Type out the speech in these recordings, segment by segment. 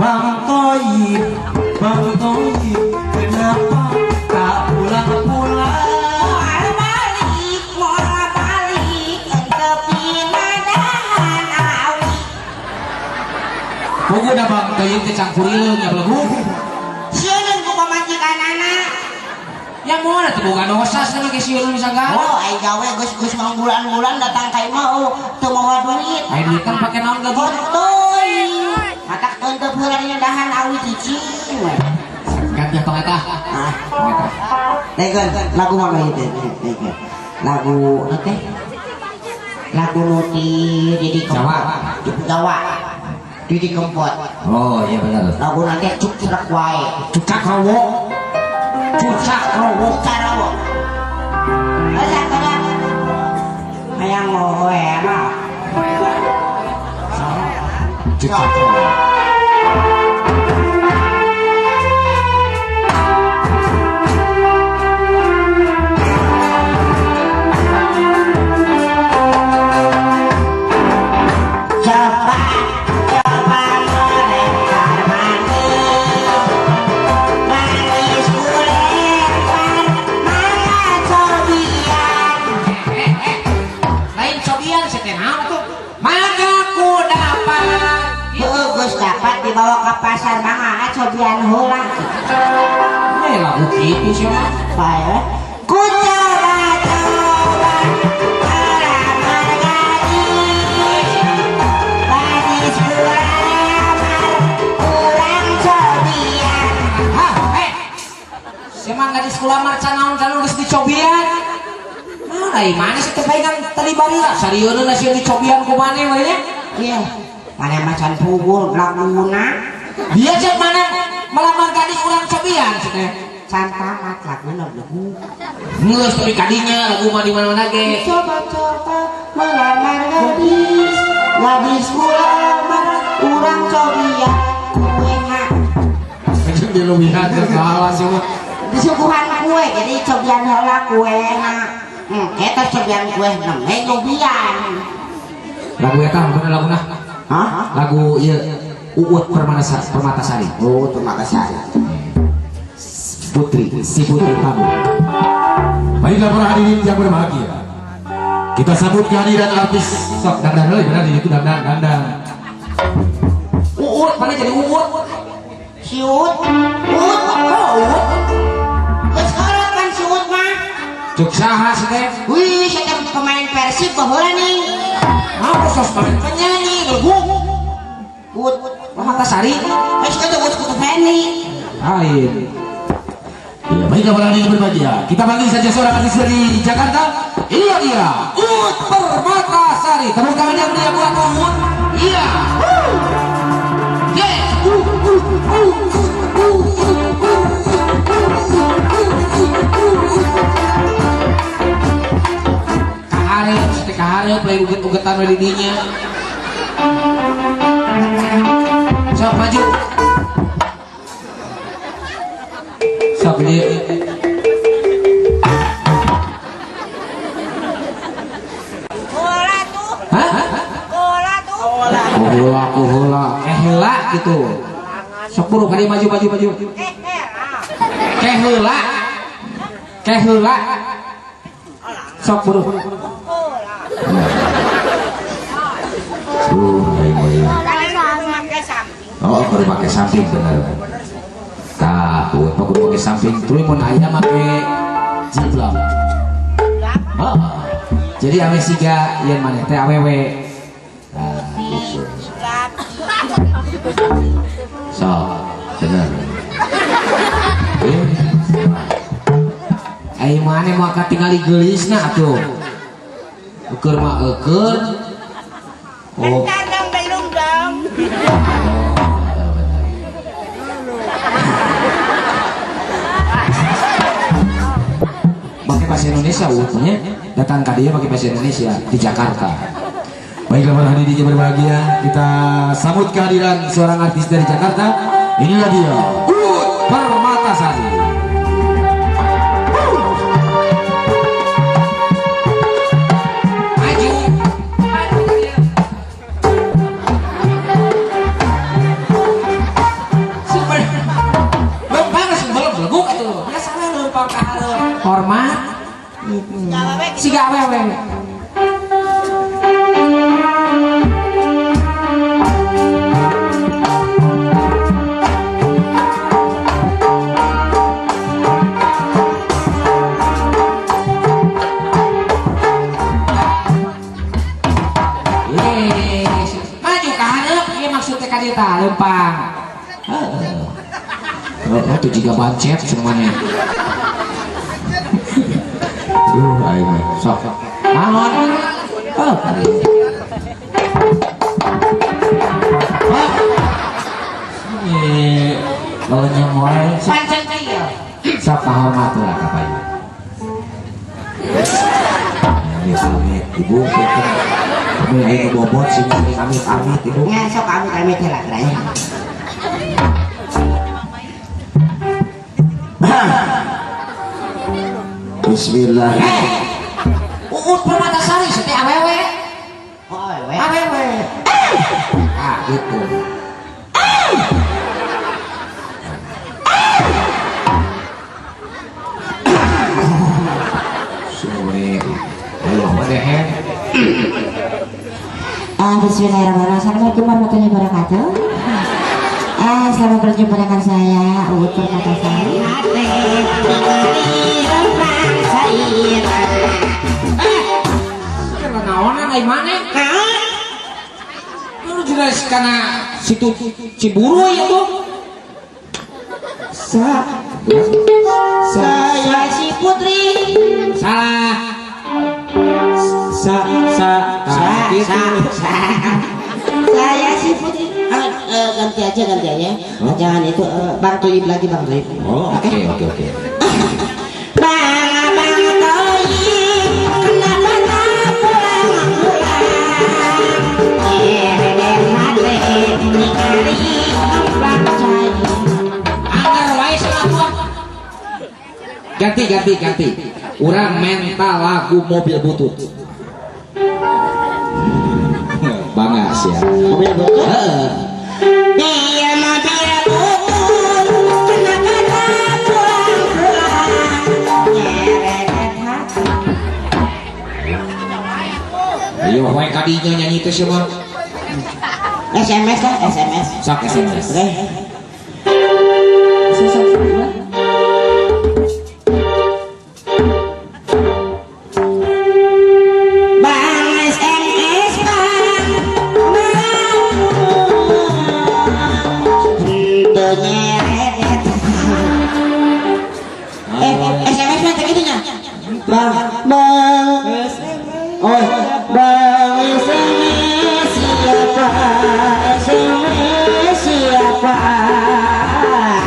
Bang Toyib, Bang Toyib, kenapa tak pulang-pulang? Moal balik, moal balik, ente pinadahan awi. Pugu da Bang Toyib teh cangkurileung ya belagu. Sieun ku pamajikanana. Ya moal atuh boga dosa cenah ge sieun sagala. Oh, ai gawe geus geus bulan-bulan datang ka imah oh, teu mawa duit. Ai duit kan pake naon gaji? Teuing. Matak teu heula dahan awi cicing we. Ganti tong eta. Ah, Tegan, lagu mana itu? Tegan. Lagu apa teh? Lagu nu ti Didi Kempot. Jawa. Jawa. Didi Kempot. Oh iya benar. Lagu nanti cuk cerak wae. Cucak rowo. Cucak rowo. Carawo. Alah kada. Hayang ngoe mah. Cucak rowo. Coba coba melempar manis. Manis kulempar mangga cobian. Lain cobian sih teh naon atuh? Maka ku dapat. Heuh, geus dapat dibawa ke pasar mangga cobian heula. Eh lagu kitu sih mah. Bae. Ku coba-coba melamar gadis. Gadis kulamar urang cobian. Hah, eh. Siapa gadis kulamar can naon can geus dicobian. Mana ai mana sih teh paingan tadi barila sarieuna sieun dicobian ku maneh we nya. Iya, mana macan pugul laguna. Dia cek mana melamar gadis urang cobian sih teh. Can tamat laguna belagu. Geus tapi kadinya lagu mah di mana-mana ge. Coba-coba melamar gadis, gadis kulamar urang cobian kue na. Diluwihan segala sih mah. Disuguhan kue, jadi cobian heula kue na. Kita cobian kue nembe cobian. Lagu eta bener laguna. Hah? Lagu ieu Uut Permatasari. Oh, Permatasari. Putri, si Putri Tamu. Baiklah para hadirin yang berbahagia. Kita sambut kehadiran artis sok dandan heula bener itu dandan dandan. Uut, mana jadi Uut? Si Uut, Uut, Oh, Uut. Geus kolot kan si Uut mah. Cuk saha sih teh? Wih, saya pemain Persib baheula nih. Mau sos pemain penyanyi, gelbuk. Uut, Permatasari. geus kitu Uut kutu Feni. Lain. Ya, baiklah para hadirin yang berbahagia. Kita panggil saja seorang artis dari Jakarta. Iya dia, Uut Permatasari. Tepuk tangan yang meriah buat Uut. Iya. Yeah. Kaharep, teh kaharep lain uget-ugetan we di dinya. Sok maju. Sok di Bola tuh, Hah? bola tuh. Kuhula, kuhula, eh heula gitu. Sok buru kali maju maju maju. Eh, heula. Ke heula. Ke heula. Sok buru. Aing we. Kadang kudu make samping. Oh, kudu make samping bener. Tah, kudu kudu make samping. Tuluy mun aya make jiplak. Heeh. Jadi ame siga yen maneh teh awewe. Nah, gitu. Sok, bener. Eh, ai maneh mah katingali geulisna atuh. Eukeun mah eukeun. Oh. Bentar dong, belum dong. Pakai bahasa Indonesia utuhnya datang ke dia pakai bahasa Indonesia di Jakarta. Baiklah para hadirin yang berbahagia, kita sambut kehadiran seorang artis dari Jakarta. Inilah dia, Uut Permatasari. Maju. Maju dia. Siga awewe. Maju ka hareup ieu maksudnya ka dieu tah leumpang. Heeh. Oh, tuh juga bancet semuanya. Ayo sok. Naon? Oh, tadi. Eh, lawannya wae. Pancen kieu. Sok kahormat lah ka payu. Ya, amit, ibu, kami ayo bobot sih, amit, amit, ibu. Nya sok amit-amit heula geura. Bismillah. Uut Permatasari teh awewe. Oh, awewe. Awewe. Ah, gitu. Sore. Ayo, deher. Bismillahirrahmanirrahim. Assalamualaikum warahmatullahi wabarakatuh. Selamat berjumpa dengan saya Uut Permatasari. Naonan ai maneh? Lu juga karena situ Ciburu ya tuh. Saya si Putri. Salah. Sa sa Sa, gitu. sa, sa. Saya si Putri. Ganti aja, ganti aja. Huh? Jangan itu Bang Toyib lagi, Bang Toyib. Oh, oke oke oke. Bang, Bang Toyib, kenapa tak pulang-pulang? Anggar wae salah gua. Ganti ganti ganti. Urang mental lagu mobil butut. Bangga sih ya. Mobil butut? Heeh. Dia mobil butut, kenapa tak pulang-pulang? Nyeret hati. Ayo wae kadinya nyanyi teh sia mah. SMS lah, SMS. Sok SMS. Oke. Bang SMS bang, henteu nyeret. SMS mah teh kitu nya. Bang, bang, oh, bang SMS siapa? SMS siapa?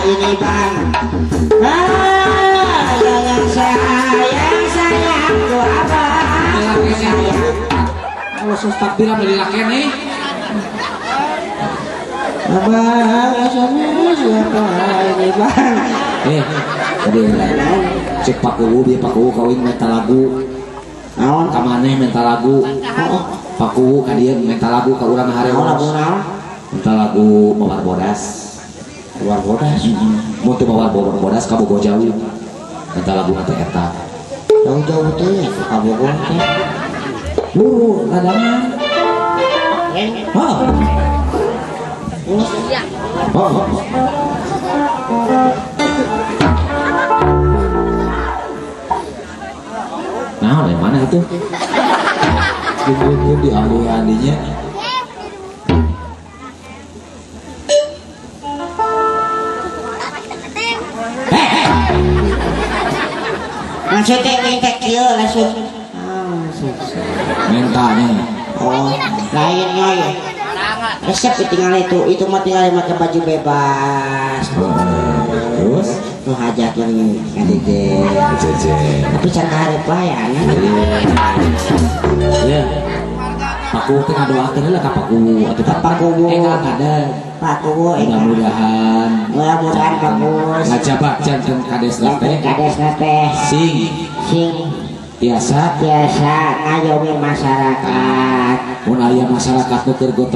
Ini bang. Ah, yang sayang sayangku abang. Kalau sos takbiran dari lakene. Abang SMS siapa? Ini bang. Tadi cek Pak Kuwu, biar Pak Kuwu kawin minta lagu. Naon? Ka maneh minta lagu. Oh, Pak Kuwu ka dieu minta lagu ka urang naon harewas. lagu naon? Minta lagu Mawar Bodas. Mawar Bodas. Mun teu Mawar Bodas ka Bogor jauh. Minta lagu teh eta. Jauh-jauh teh ka Bogor teh. Ladangan. Hah. Oh. Nah, yang mana itu? Gini-gini di ahli-ahlinya. Langsung teh minta kieu langsung. Mintanya. Oh, lainnya ya. Resep tinggal itu mah tinggal pakai baju bebas. Terus? Nu hajat yang kadede. Jeje. Tapi can karep wae nya. Ya. Pak Kuwu teh ngadoakeun heula ka Pak Kuwu atuh Ka Pak Kuwu. Enggal kada. Pak Kuwu enggal. Mudah-mudahan. Mudah-mudahan bagus. Ngajabat janten kadesna teh. Kadesna teh. Sing. Sing. Biasa. Biasa ngayomi masyarakat. Mun aya masyarakat nu keur